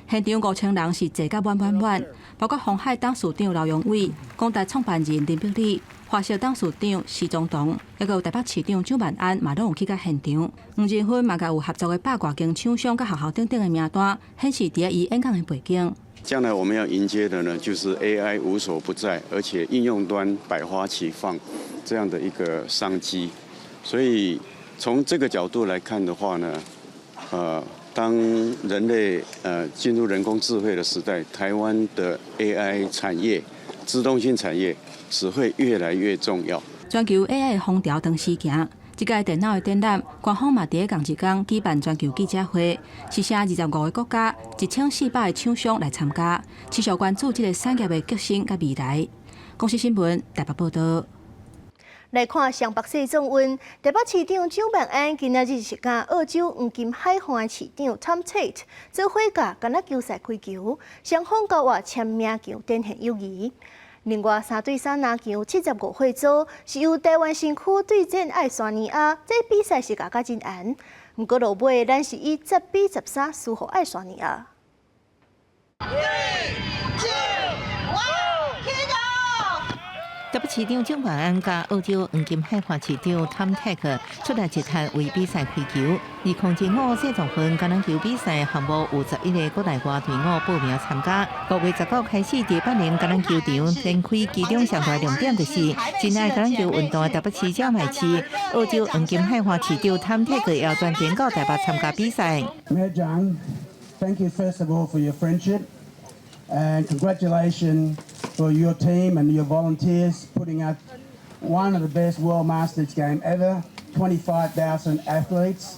[SPEAKER 18] 現場5000人是坐甲滿滿滿，包括鴻海董事長劉揚偉、廣達創辦人林百里、華碩董事長施宗東，抑閣有台北市長蔣萬安嘛攏有去到現場。黃仁勳嘛共有合作的百外間廠商佮學校等等的名單，顯示佇伊演講的背景。
[SPEAKER 27] 將來我們要迎接的呢，就是 AI 無所不在，而且應用端百花齊放這樣的一個商機。所以從這個角度來看的話呢，當人類進入人工智慧的時代，台灣的 AI 產業、資通訊產業只會越來越重要。
[SPEAKER 18] 全球 AI 的風潮當時行，這屆電腦的展覽，官方嘛佇仝一工舉辦全球記者會，是請25個國家、1400個廠商來參加，持續關注這個產業的革新佮未來。公視新聞台北報道。
[SPEAKER 1] 來看雙北市總運，台北市長蔣萬安今仔日是佮澳洲黃金海岸市長 Tom Tate 做伙共橄欖球賽開球，雙方交換簽名球展現友誼。另外3對3籃球75歲組是由台灣新區對戰愛沙尼亞，這比賽是咬甲真絚。毋過落尾咱是以10比13輸予愛沙尼亞。
[SPEAKER 28] Three, two, one, kick off！
[SPEAKER 11] 台北市長蔣萬安佮澳洲黃金海岸市長湯泰克出來一攤為比賽開球。2005世壯運橄欖球比賽項目有11個國內外隊伍報名參加。5月19開始，佇百靈橄欖球場展開，其中上大亮點就是真愛橄欖球運動的台北市嘉義市澳洲黃金海岸市長湯泰克也專程到台北參加比賽。
[SPEAKER 3] Mayor Zhang, thank you first of all for your friendship and congratulations for your team and your volunteers putting out one of the best World Masters game ever, 25,000 athletes.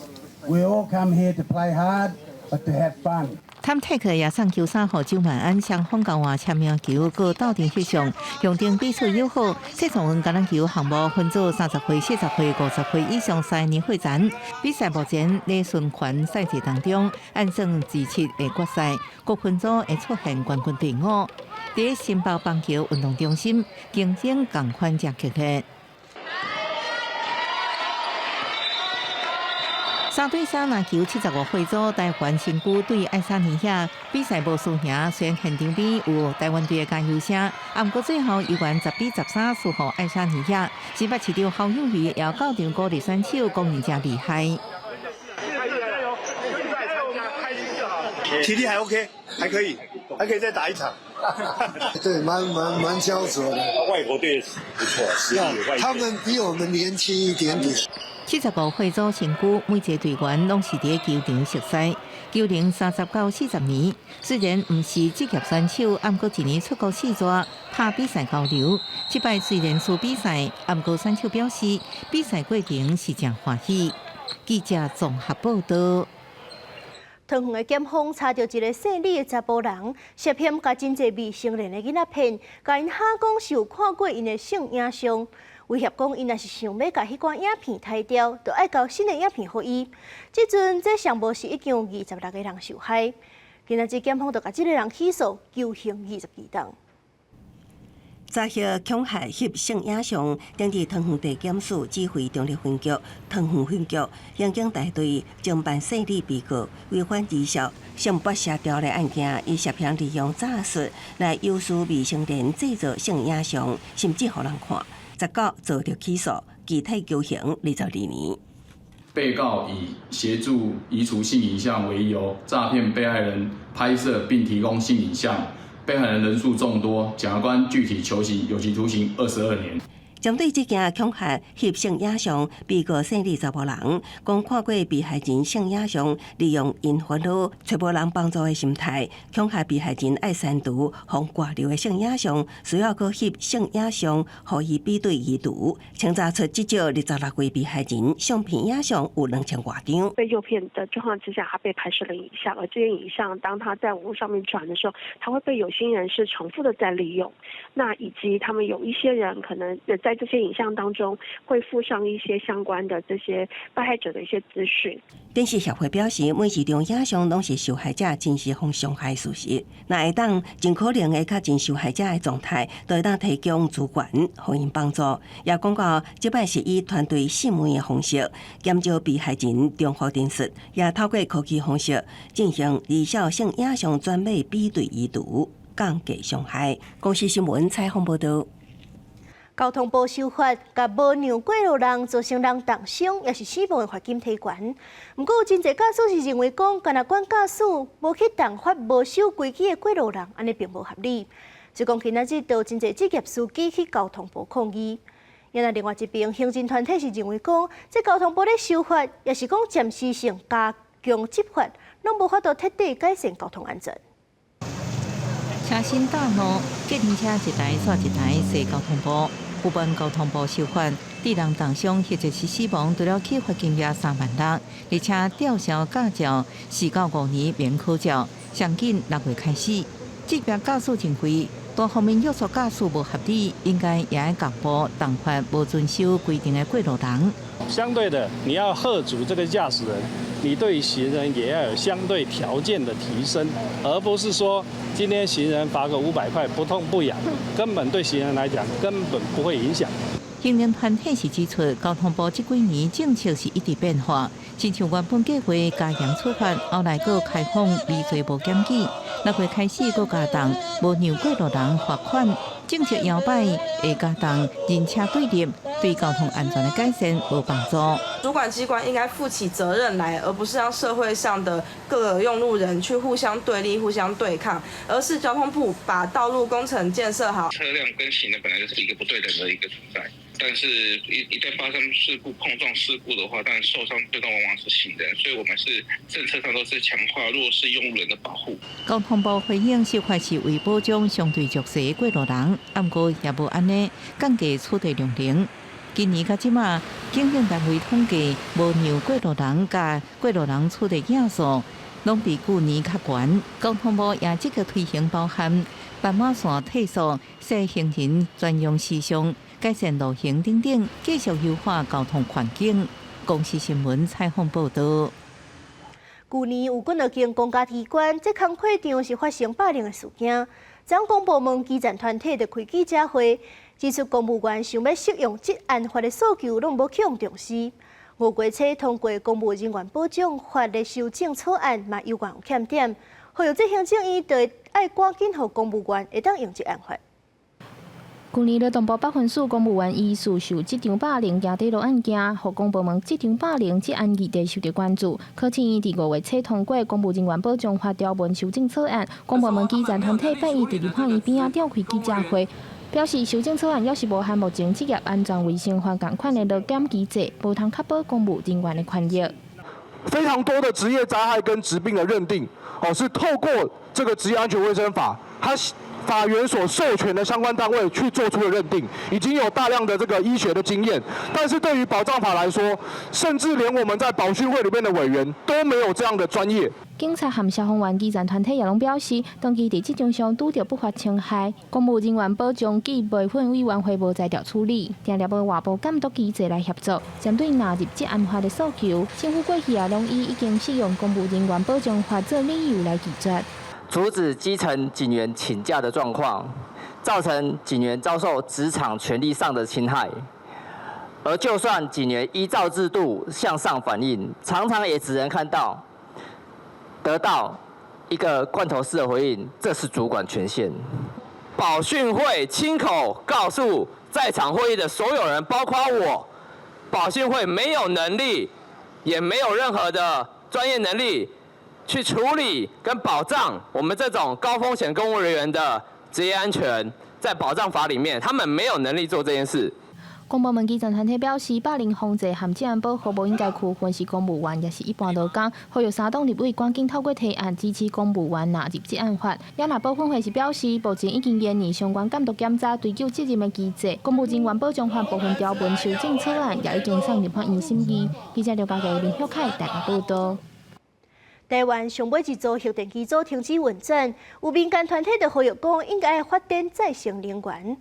[SPEAKER 3] We all come here to play hard, but to have fun.
[SPEAKER 11] 湯泰克也送球衫予蔣萬安，雙方交換簽名球，閣鬥陣翕相，象徵彼此友好。世壯運橄欖球項目分做30歲、40歲、50歲以上三年會戰。比賽目前咧循環賽制當中，按算二七會決賽，各分組會出現冠軍隊伍。佇新北邦橋運動中心競爭仝款誠激烈。3對3籃球75歲組台灣新彥對愛沙尼亞比賽無輸贏，雖然現場邊有台灣隊的加油聲，啊，毋過最後猶原10比13輸予愛沙尼亞。新北市長侯友宜也到場鼓勵選手，講𪜶誠厲害。
[SPEAKER 9] 體力還 OK，還可以，還可以再打一場。
[SPEAKER 16] 對，蠻焦灼的。
[SPEAKER 9] 外國隊不錯，實力外。
[SPEAKER 16] 他們比我們年輕一點點。
[SPEAKER 11] 75歲組新彥，每一個隊員攏是佇球場熟似，球齡30到40年。雖然毋是職業選手，毋過一年出國四逝，拍比賽交流。這擺雖然輸比賽，毋過選手表示比賽過程是誠歡喜。記者綜合報道。
[SPEAKER 1] 桃園的檢方查著一个姓李的查埔人，涉嫌共真濟未成年的囡仔騙，共𪜶喊講是有看過𪜶的性影像，威脅講𪜶若是想欲共彼寡影片刣掉，就愛交新的影片予伊。這陣這上無是已經有26個人受害。今仔日檢方就共這个人起訴，求刑22冬。
[SPEAKER 12] 查獲恐嚇翕性影像，頂佇桃園地檢署指揮中壢分局、桃園分局刑警大隊偵辦姓李被告違反兒少性剝削條例案件，伊涉嫌利用詐術來誘使未成年製造性影像，甚至予人看。19遭著起訴，具體求刑22年。
[SPEAKER 19] 被告以協助移除性影像為由，詐騙被害人拍攝並提供性影像。被害人人數眾多，檢察官具體求刑有期徒刑22年。
[SPEAKER 12] 針對這件恐嚇翕性影像，被告姓李查某人講看過被害人性影像，利用𪜶煩惱、揣無人幫助的心態，恐嚇被害人愛刪除、予外流的性影像，需要閣翕性影像，予伊比對移除，清查出至少26位被害人相片影像有2000外張。
[SPEAKER 21] 被誘騙的狀況之下，他被拍攝了影像，而這些影像當他在網絡上面傳的時候，他會被有心人士重複的再利用。那以及他們有一些人可能在這些影像當中會附上一些相關的這些被害者的一些資訊。
[SPEAKER 12] 電視協會表示，每一張影像攏是受害者真實予傷害事實。若會當盡可能的確認受害者的狀態，都會當提供資源，予𪜶幫助。也講到，這擺是以團隊審問的方式，減少被害人重複陳述，也透過科技方式進行兒少性影像轉碼比對移除，降低傷害。公視新聞採訪報道。
[SPEAKER 1] 交通部修法，共無讓過路人造成人重傷，抑是死亡的罰金提懸。毋過有真濟駕駛是認為講，干焦管駕駛，無去重罰無守規矩的過路人，按呢並無合理。就講今仔日就有真濟職業司機去交通部抗議。另外另外一邊，行人團體是認為講，這交通部咧修法，抑是講暫時性加強執法，攏無法度徹底改善交通安全。
[SPEAKER 11] 車身大怒，計程車一台煞一台踅交通部，不滿交通部修法，致人重傷或者是死亡，除了起罰金額3萬6，而且吊銷駕照4到5年免考照，上緊6月開始。職業駕駛認為，單方面約束駕駛無合理，應該也愛共步重罰無遵守規定的過路人。
[SPEAKER 23] 相對的，你要嚇阻這個駕駛人，你對行人也要有相對條件的提升，而不是說今天行人罰個500塊不痛不癢，根本對行人來講根本不會影響。
[SPEAKER 11] 行人團體是指出，交通部這幾年政策是一直變化，親像原本計劃加嚴處罰，後來閣開放離罪無檢舉，6月開始閣加重，無讓過路人罰款。政策搖擺會加重人車對立，對交通安全的改善無幫助。
[SPEAKER 2] 主管機關應該負起責任來，而不是讓社會上的各個用路人去互相對立、互相對抗，而是交通部把道路工程建設好。
[SPEAKER 5] 車輛跟行人本來就是一個不對等的一個存在，但是一旦發生事故、碰撞事故的話，但受傷最終往往是行人，所以我們是政策上都是強化弱勢用路人的保護。
[SPEAKER 11] 交通部回應，受罰是為保障相對弱勢的過路人，毋過也無按呢降低處罰量刑。今年到這馬，警政單位統計，無讓過路人佮過路人處罰件數，攏比舊年較懸。交通部也積極推行包含斑馬線退縮、設行人專用時尚、改善路行等等，繼續優化交通環境。公視新聞採訪報導。
[SPEAKER 1] 舊年有幾若間公家機關，這工課場是發生霸凌的事件。昨公部門基層團體就開記者會，指出公務員想欲適用職安法的訴求，攏無去予重視。5月初通過公務人員保障法的修正草案，嘛猶原有欠點，呼籲這行政院就愛趕緊予公務員會當用職安法。
[SPEAKER 8] 舊年勞動部北分署公務員疑似受職場霸凌行底路案件，予公部門職場霸凌職安議題受到關注。考試院佇5月初通過公務人員保障法條文修正草案，公部門基層團體拜一佇立法院邊仔召開記者會，表示修正草案猶是無含目前職業安全衛生法仝款的勞檢機制，無通確保公務人員的權益。
[SPEAKER 22] 非常多的職業災害跟疾病的認定，哦，是透過這個職業安全衛生法，它法源所授權的相關單位去做出的認定，已經有大量的這個醫學的經驗。但是對於保障法來說，甚至連我們在保訓會裡面的委員都沒有這樣的專業。
[SPEAKER 8] 警察和消防員基層團體也攏表示，長期佇職場上拄著不法侵害，公務人員保障暨培訓委員會無才調處理，定定無外部監督機制來協助。針對納入職安法的訴求，政府過去也攏以已經適用公務人員保障法做理由來拒絕。
[SPEAKER 24] 阻止基層警員請假的狀況，造成警員遭受職場權利上的侵害。而就算警員依照制度向上反映，常常也只能看到得到一個罐頭式的回應，這是主管權限。保訓會親口告訴在場會議的所有人，包括我，保訓會沒有能力，也沒有任何的專業能力，去處理跟保障我們這種高風險公務人員的職業安全，在保障法裡面，他們沒有能力做這件事。
[SPEAKER 8] 公部門基層團體表示，霸凌防治和職安保護無應該區分是公務員，抑是一般勞工。呼籲三黨立委趕緊透過提案支持公務員納入職安法。也若保訓會是表示，目前已經研擬相關監督檢查追究責任的機制，公務人員保障法部分條文修正草案也已經送立法院審議。記者劉家傑、林旭凱台北報導。
[SPEAKER 1] 台灣上尾一座核電機組停止運轉，有民間團體就呼籲講應該發展再生能源。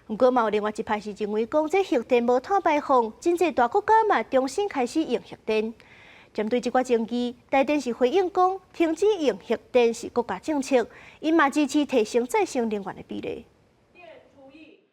[SPEAKER 1] 毋過嘛有另外一派是認為講，這核電無碳排放，真濟大國家嘛重新開始用核電。針對這寡爭議，台電是回應講，停止用核電是國家政策，𪜶嘛支持提升再生能源的比例。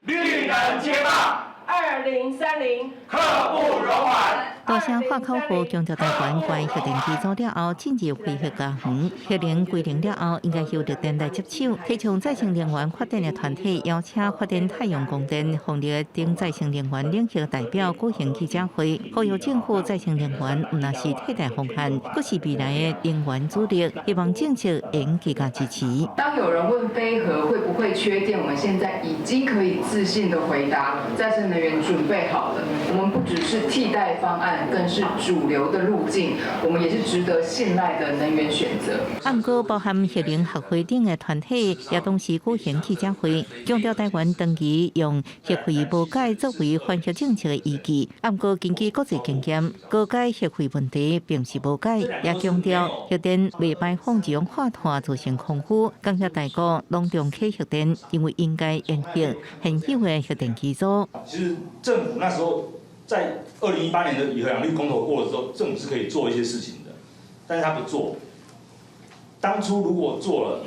[SPEAKER 17] 綠能街霸，2030，刻不容緩。
[SPEAKER 11] 大聲喊口號，強調台灣關核電機組了後進入非核家園，核能歸零了後，應該由綠電來接手。提倡再生能源發展的團體邀請發展太陽光電、風力等再生能源領域代表舉行記者會，呼籲政府再生能源毋但是替代方案，閣是未來的能源主力，希望政策會加加支持。
[SPEAKER 25] 當有人問非核會不會缺電，我們現在已經可以自信的回答：再生能源準備好了。我們不只是替代方案，更是主流的路徑，我們也是值得信賴的能源選擇。
[SPEAKER 11] 毋過，包含核能學會等的團體也同時舉行記者會，強調台灣長期用核廢無解作為反核政策的依據。毋過，根據國際經驗，高解核廢問題並是無解，也強調核電袂排放二氧化碳造成空污。感謝大國攏重啟核電，認為應該延續現有的核電機組。
[SPEAKER 9] 其實政府那時候在2018年的以核養綠公投過了之後，政府是可以做一些事情的，但是他不做。當初如果做了，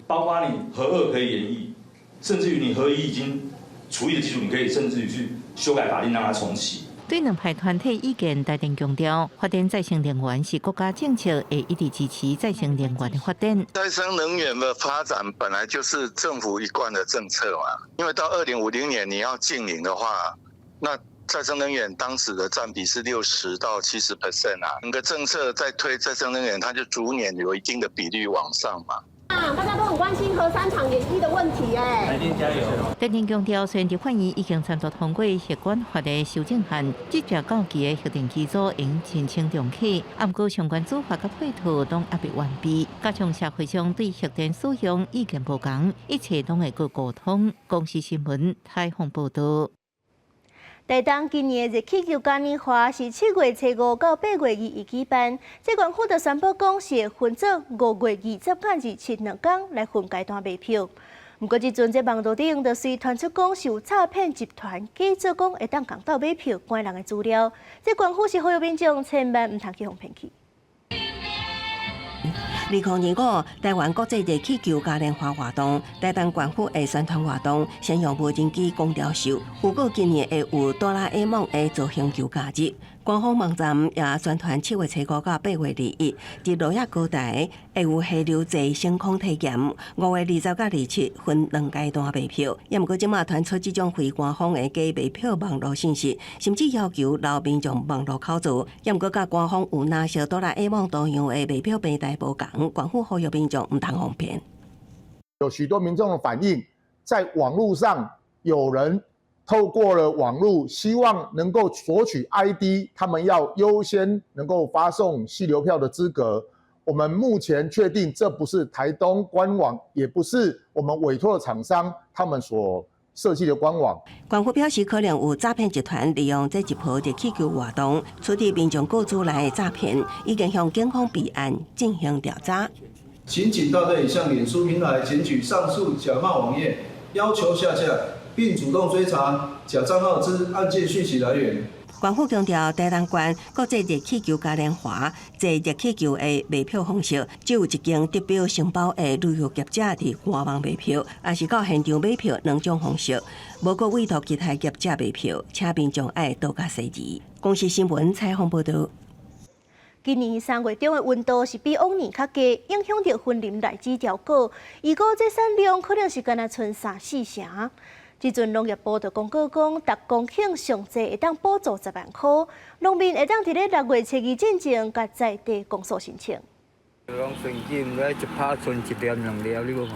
[SPEAKER 9] 包括你核二可以延役，甚至於你核一已經除役的技術，你可以甚至於去修改法令讓它重啟。
[SPEAKER 11] 對兩派團體意見，台電強調，發展再生能源是國家政策，會一直支持再生能源的發展。
[SPEAKER 4] 再生能源的發展本來就是政府一貫的政策嘛，因為到2050年你要淨零的話，那再生能源當時的佔比是60到70% 啊，整個政策在推再生能源，它就逐年有一定的比率往上嘛。
[SPEAKER 6] 啊，大家都很關心核三廠延役的問題，哎。
[SPEAKER 11] 台電加油！台電強調，雖然立法院已經三讀通過核管法的修正案，這隻到期的核電機組應申請重啟，毋過相關做法佮配套攏猶未完備，加上社會上對核電使用意見無仝，一切攏會閣溝通。公視新聞採訪報導。
[SPEAKER 1] 台東今年的熱氣球嘉年華是7月初5到8月21舉辦，這縣府就宣布講是會分做5月20到27兩工來分階段賣票。毋過這陣這網路頂就隨傳出講是有詐騙集團假做講會當共鬥買票，拐人的資料。這縣府是呼籲民眾千萬毋通去予騙去。
[SPEAKER 12] 2025台灣國際熱氣球嘉年華活動，台東縣府的宣傳活動，先用無人機公調秀，預告今年會有哆啦 A 夢的造型球加入。官方網站也宣傳7月初5到8月21，佇鹿野高台會有溪流坐升空體驗。5月20到27分兩階段賣票。也毋過這馬傳出這種非官方的假賣票網路信息，甚至要求留民眾網路口座。也毋過佮官方有藍色哆啦 A 夢圖樣的賣票平台無仝，縣府呼籲民眾毋通予騙。
[SPEAKER 7] 有許多民眾的反映，在網路上有人透過了網路，希望能夠索取 ID，他們要優先能夠發送繫留票的資格。我們目前確定這不是台東官網，也不是我們委託的廠商他們所設計的官網。
[SPEAKER 12] 縣府表示，可能有詐騙集團利用這一波熱氣球活動，處理民眾個資來詐騙，已經向警方備案進行調查。
[SPEAKER 10] 刑警大隊向臉書平台檢舉上述假冒網頁，要求下架，並主動追查假賬號之案件訊息來源。
[SPEAKER 12] 縣府強調，台東縣國際熱氣球嘉年華坐熱氣球的賣票方式，只有一間得標承包的旅遊業者佇官網賣票，抑是到現場買票兩種方式，無閣委託其他業者賣票，請民眾愛多加細膩。公視新聞採訪報導。
[SPEAKER 1] 今年3月中的溫度是比往年較低，影響著雲林荔枝調果，預估這產量可能是干焦賰三四成。這陣農業部就公告講，逐公頃上濟會當補助10萬箍，農民會當佇咧6月初2進前，共在地公所申請。
[SPEAKER 13] 講存金，一拍賰一粒兩粒，你無看？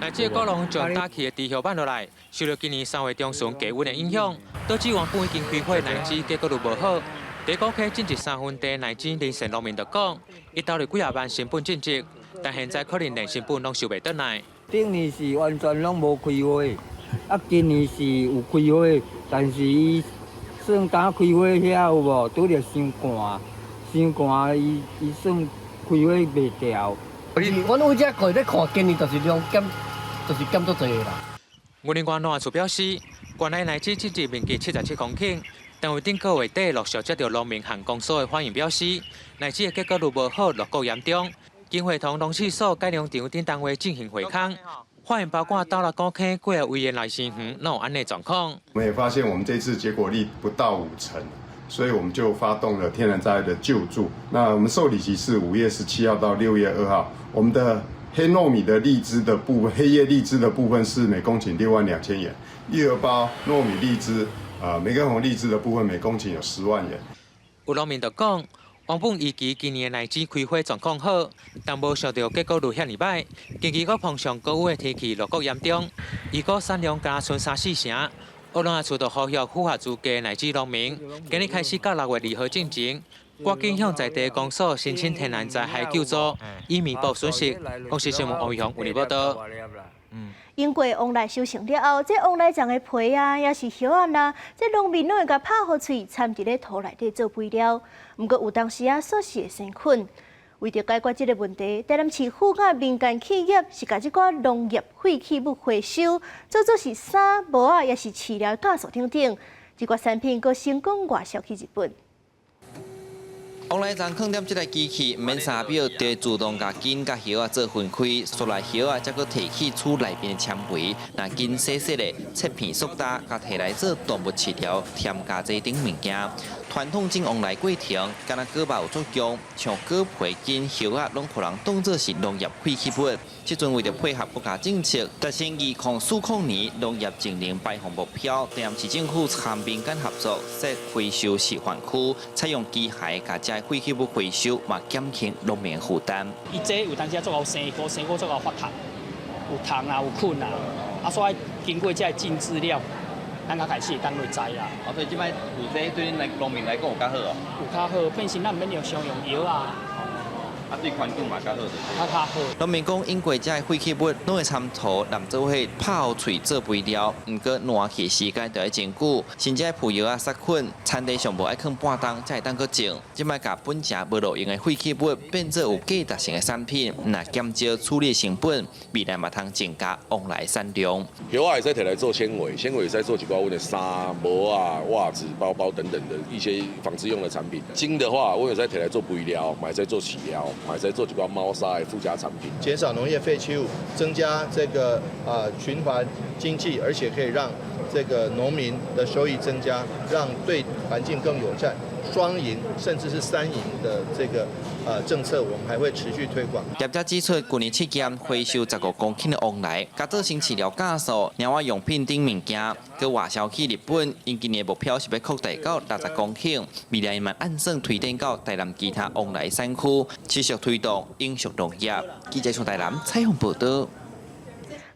[SPEAKER 14] 荔枝果農將打起的豬葉挽落來，受著今年3月中旬低溫的影響，導致原本已經開花的荔枝結果率無好。第五溪種植三分地荔枝林姓農民就講，伊投入幾仔萬成本種植，但現在可能連成本攏收袂轉來。
[SPEAKER 13] 頂年是完全攏無開花，啊，今年是有開花，但是伊算敢開花遐有無？拄著傷寒，傷寒伊伊算開花袂牢。
[SPEAKER 26] 阮為這過咧看，今年就是量減，就是減足濟啦。
[SPEAKER 14] 雲林縣農業處表示，縣內荔枝種植面積77公頃，但為頂個月底陸續接到農民和公所的反映，表示荔枝的結果率無好，落果嚴重，經會同農試所、改良場等單位進行會勘，發現包括斗六古坑幾个位的荔枝園，攏有按呢狀況。
[SPEAKER 28] 我們也發現，我們這次結果率不到5成，所以我們就發動了天然災害的救助。那我們受理期是5月17號到6月2號，我們的黑糯米的荔枝的部分，黑葉荔枝的部分是每公頃6萬2千元，玉荷包糯米荔枝啊，梅根紅荔枝的部分每公頃有10萬元。
[SPEAKER 14] 有農民就講，原本預期今年的荔枝開花狀況好，但無想著結果率遐爾䆀。近期閣碰上高溫的天氣，落果嚴重，預估產量干焦賰三四成。農業處就呼籲符合資格荔枝農民，今日開始到6月2號進前，趕緊向在地公所申請天然災害救助，以彌補損失。公視新聞王玉雄為你報道。
[SPEAKER 1] 經過黃梨收成了後，這黃梨欉的皮啊，抑是葉仔啦，這農民攏會共拍予碎，摻佇咧土內底做肥料。毋過有當時啊，煞是會生菌。為著解決這個問題，台南市府佮民間企業是共這寡農業廢棄物回收，做做是衫、帽仔，抑是飼料酵素等等，這寡產品閣成功外銷去日本。
[SPEAKER 3] 往來站囥踮這台機器，毋免3秒就會自動共莖佮葉仔做分開，紲來葉仔才閣提起厝內面的纖維，若經細細的切片速焦，共提來做動物飼料，添加這等物件。傳統種旺來過程，敢若果肉有作用，像果皮、莖、葉仔，攏予人當做是農業廢棄物。這陣為著配合國家政策，達成2040年農業淨零排放目標，台南市政府參民間合作設回收示範區，採用機械共這廢棄物回收，嘛減輕農民負擔。
[SPEAKER 15] 伊這有當時足𠢕生果，生果足𠢕發蟲，有蟲啊，有菌啊，啊所以經過這個靜置了，咱才開始會當來栽啦。
[SPEAKER 3] 哦，所以這擺有這對恁來農民來講有較好哦。
[SPEAKER 15] 有較好，變成咱毋免用傷用藥啊。
[SPEAKER 3] 啊，對環境嘛較好。
[SPEAKER 15] 較較好。
[SPEAKER 3] 農民講，用過這个廢棄物，攏會摻土攕做伙拍予脆做肥料，毋過爛去時間就愛真久，甚至愛噴藥仔殺菌，田地上無愛囥半冬才會當閣種。這擺共本誠無路用的廢棄物變做有價值性的產品，若減少處理成本，未來嘛通增加旺來產量。
[SPEAKER 16] 葉仔會使提來做纖維，纖維會使做一寡阮的衫、帽仔、襪子、包包等等的一些紡織用的產品。莖的話，阮會使提來做肥料，嘛會使做飼料，嘛會使做一寡貓砂的附加產品。
[SPEAKER 10] 減少農業廢棄物，增加這個循環經濟，而且可以讓這個農民的收益增加，讓對環境更友善，雙贏甚至是三贏的這個政策，我們還會持續推廣。
[SPEAKER 3] 業者指出，舊年試驗回收15公頃的旺來，共做成飼料酵素、貓仔用品等物件，閣外銷去日本。𪜶今年目標是欲擴大到60公頃，未來嘛按算推展到台南其他旺來產區，持續推動永續農業。記者從台南採訪報道。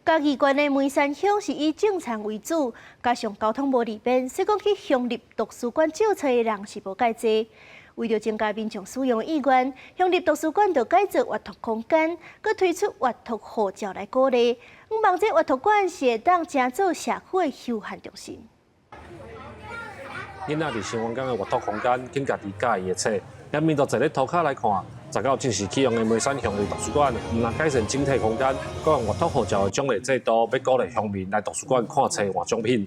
[SPEAKER 1] 嘉義縣的梅山鄉是以種田為主，加上交通無利便，所以講去鄉立圖書館借冊的人是無蓋濟。為著增加民眾使用意願，鄉立圖書館就改造閱讀空間，閣推出閱讀護照來鼓勵。向望這閱讀館是會當成做社區的休閒中心。
[SPEAKER 18] 囡仔佇生活間的閱讀空間，揀家己佮意的冊，兩面都坐咧塗跤來看。19正式啟用的梅山鄉立圖書館，毋但改善整體空間，閣用閱讀護照的獎勵制度，欲鼓勵鄉民來圖書館看冊換獎品。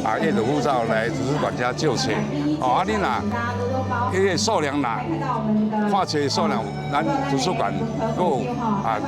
[SPEAKER 19] 啊，閱讀護照來圖書館遮借冊，哦，啊，你若彼個數量若看冊數量，咱圖書館閣有啊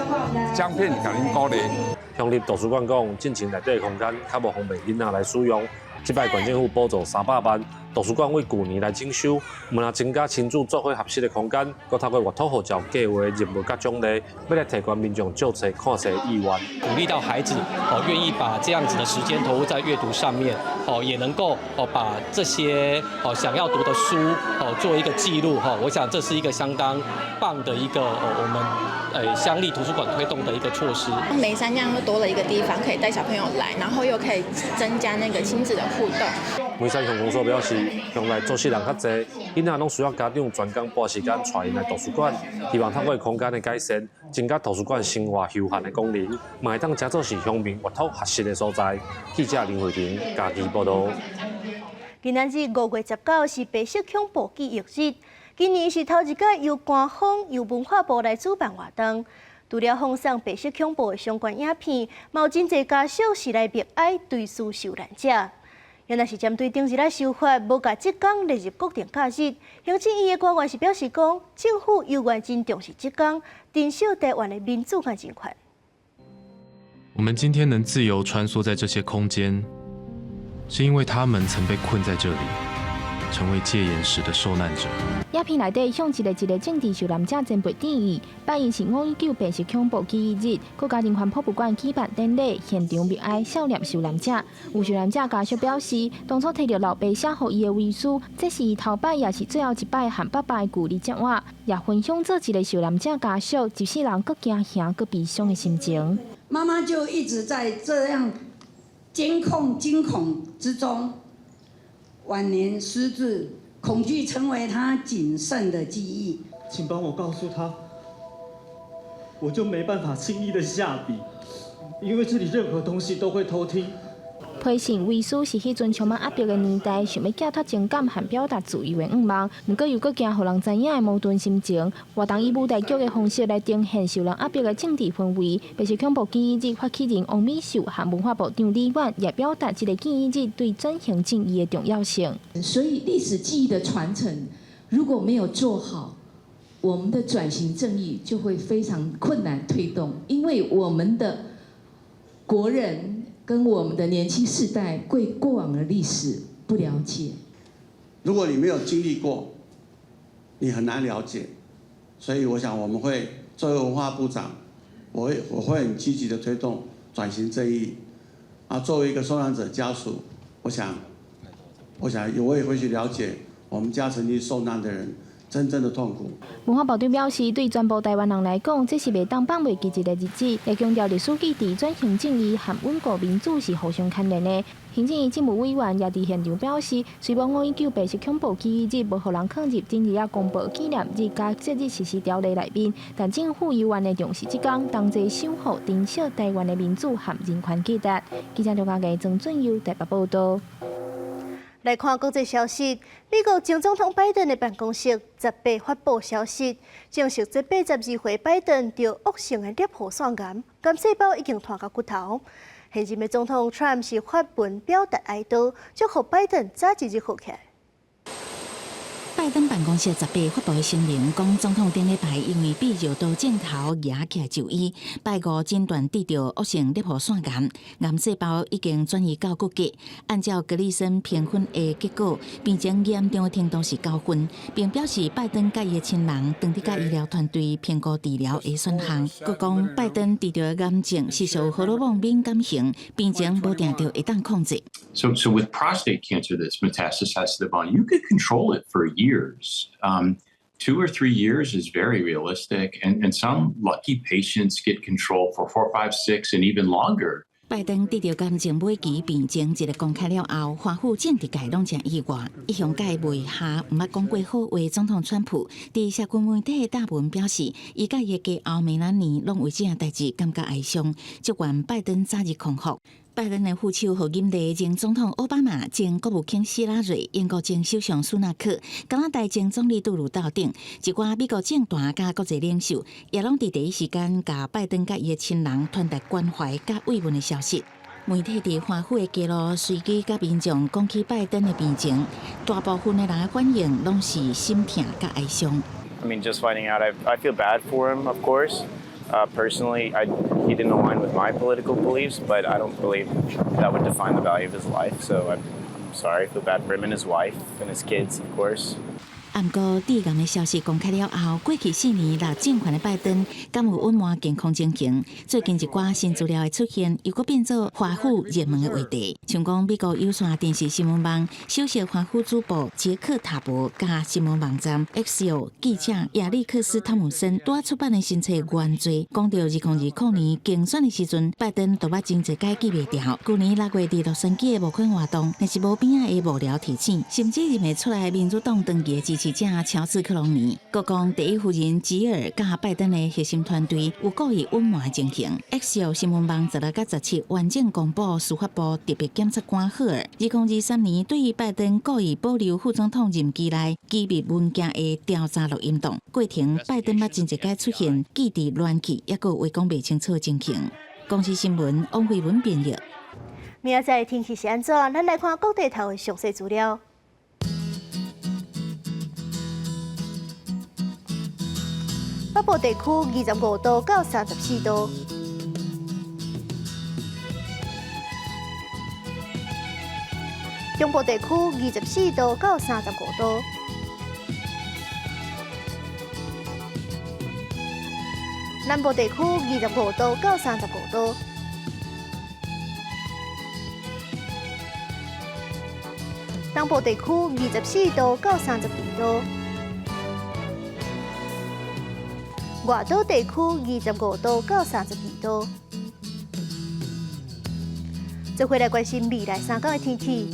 [SPEAKER 19] 獎品共恁鼓勵。
[SPEAKER 18] 鄉立圖書館講，進前內底的空間較無方便囡仔來使用。這擺縣政府補助300萬，圖書館為舊年來整修，毋但增加親子做伙學習的空間，閣透過閱讀護照計畫任務佮獎勵，欲來提懸民眾借冊看冊意願，
[SPEAKER 20] 鼓勵到孩子哦願意把這樣子的時間投入在閱讀上面，哦也能夠哦把這些哦想要讀的書哦做一個記錄哈，我想這是一個相當棒的一個哦我們鄉立圖書館推動的一個措施。
[SPEAKER 21] 梅山鄉又多了一個地方可以帶小朋友來，然後又可以增加那個親子的互動。
[SPEAKER 18] 梅山鄉公所表示，鄉內做事人較濟，囡仔攏需要家長專工撥時間帶𪜶來圖書館，希望透過空間的改善，增加圖書館生活休閒的功能，嘛會當成做是鄉民閱讀學習的所在。記者林慧婷嘉義報導。
[SPEAKER 1] 今仔日5月19是白色恐怖記憶日，今年是頭一擺由官方由文化部來主辦活動。除了放送白色恐怖的相關影片，嘛有真濟家屬是來默哀追思受難者。原來是針對頂一擺修法，無共這工列入國定假日。行政院的官員是表示講，政府猶原真重視這工，珍惜台灣的民主佮人權。
[SPEAKER 27] 我們今天能自由穿梭在這些空間，是因為他們曾被困在這裡，成為戒嚴時的受難者。
[SPEAKER 8] 影片內底向一個一個政治受難者前輩致意，拜一是519白色恐怖記憶日，國家人權博物館舉辦典禮，現場默哀悼念受難者。有受難者家屬表示，當初提著老爸寫予伊的遺書，這是伊頭擺也是最後一擺和爸爸的距離接話，也分享做一個受難者家屬，一世人閣驚嚇閣悲傷的心情。
[SPEAKER 29] 媽媽就一直在這樣監控驚恐之中，晚年失智。恐懼成為他僅剩的記憶。
[SPEAKER 30] 請幫我告訴他，我就沒辦法輕易的下筆，因為這裡任何東西都會偷聽。
[SPEAKER 8] 批信遺書是彼陣充滿壓迫的年代，想欲寄託情感和表達自由的願望，毋過又閣驚予人知影的矛盾心情。活動以舞台劇的方式來呈現受人壓迫的政治氛圍。白色恐怖記憶日發起人王美秀和文化部長李婉也表達這个記憶日對轉型正義的重要性。
[SPEAKER 31] 所以歷史記憶的傳承，
[SPEAKER 2] 如果沒有做好，我們的轉型正義就會非常困難推動，因為我們的國人跟我們的年輕世代對過往的歷史不了解。
[SPEAKER 4] 如果你沒有經歷過，你很難了解。所以我想我們會作為文化部長，我會很積極的推動轉型正義。啊，作為一個受難者家屬，我想我也會去了解我們家曾經受難的人真正的痛苦。
[SPEAKER 8] 文化部長表示，對全部台灣人來講，這是袂當放袂記一个日子。會強調歷史記憶、轉型正義和穩固民主是互相牽連的。行政院政務委員也佇現場表示，雖無5.19白色恐怖起義日無予人囥入今日仔公布紀念日佮節日實施條例內面，但政府猶原會重視這工，同齊守護珍惜台灣的民主和人權價值。記者劉家藝、曾俊佑台北報道。
[SPEAKER 1] 來看國際消息，美國前總統拜登的辦公室18發布消息，證實這82歲拜登得惡性的攝護腺癌，癌細胞已經拖到骨頭。現任的總統川普是發文表達哀悼，祝福拜登早一日好起來。
[SPEAKER 5] 拜登辦公室十八發布聲明，講總統頂禮拜因為閉尿道症頭壓起來就醫，拜五診斷得著惡性攝護腺癌，癌細胞已經轉移到骨骼。按照格里森評分的結果，病情嚴重的程度是9分，並表示拜登佮伊的親人當佇佮醫療團隊評估治療的選項。閣講拜登得著的癌症是屬荷爾蒙敏感型，病情無定著會當控制。
[SPEAKER 6] So with prostate cancer that's metastasized to the bone, you could control it for years. 2 or 3 years is very realistic, and some lucky patients get control for 4, 5, 6, and even longer.
[SPEAKER 5] 拜登得著癌症尾期病情一个公開了後，華府政治界攏誠意外。一向佮伊袂合，毋捌講過好話。總統川普佇社群媒體的貼文表示，伊佮伊的家后梅蘭妮攏為這件代誌感覺哀傷，祝願拜登早日康復。拜登的副手賀錦麗、前總統奧巴馬、前國務卿希拉蕊、英國前首相蘇納克、加拿大前總理杜魯道等一寡美國政壇佮國際領袖，也攏佇第一時間共拜登佮伊的親人傳達關懷佮慰問的消息。媒體佇華府的街路隨機佮民眾講起拜登的病情，大部分的人的反應攏是心疼佮哀傷。
[SPEAKER 9] I mean, just finding out, I feel bad for him, of course. Personally, he didn't align with my political beliefs, but I don't believe that would define the value of his life. So I'm sorry, I feel bad for him and his wife and his kids, of course.
[SPEAKER 5] 毋過，致癌的消息公開了後，過去4年搦政權的拜登，敢有隱瞞健康情形？最近一寡新資料的出現，又閣變做華府熱門的話題。像講美國有線電視新聞網首席華府主播傑克塔博，佮新聞網站 Axios 記者亞歷克斯湯姆森拄仔出版的新冊《原罪》，講著2020年競選的時陣，拜登都捌真濟擺記袂牢。舊年6月佇洛杉磯的募款活動，若是無邊仔的幕僚提醒，甚至認袂出來民主黨長期的支持者喬治克隆尼，閣講第一夫人吉爾佮拜登的核心團隊有故意隱瞞情形。Axios 新聞網16佮17完整公布司法部特別檢察官赫爾，2023年對於拜登故意保留副總統任期內機密文件的調查錄音檔過程，拜登捌真濟擺出現記憶亂去，抑閣有話講袂清楚的情形。公視新聞王慧文編譯。
[SPEAKER 1] 明仔載天氣是按怎？咱來看各地頭的詳細資料。北部地區25度到34度，中部地區24度到35度，南部地區25度到35度，東部地區24度到32度。外島地區25度到32度。做伙來關心未來3工的天氣。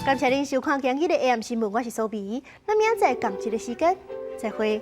[SPEAKER 1] 感謝恁收看今日的 AM 新聞，我是蘇美。咱明仔載仝一个時間，再會。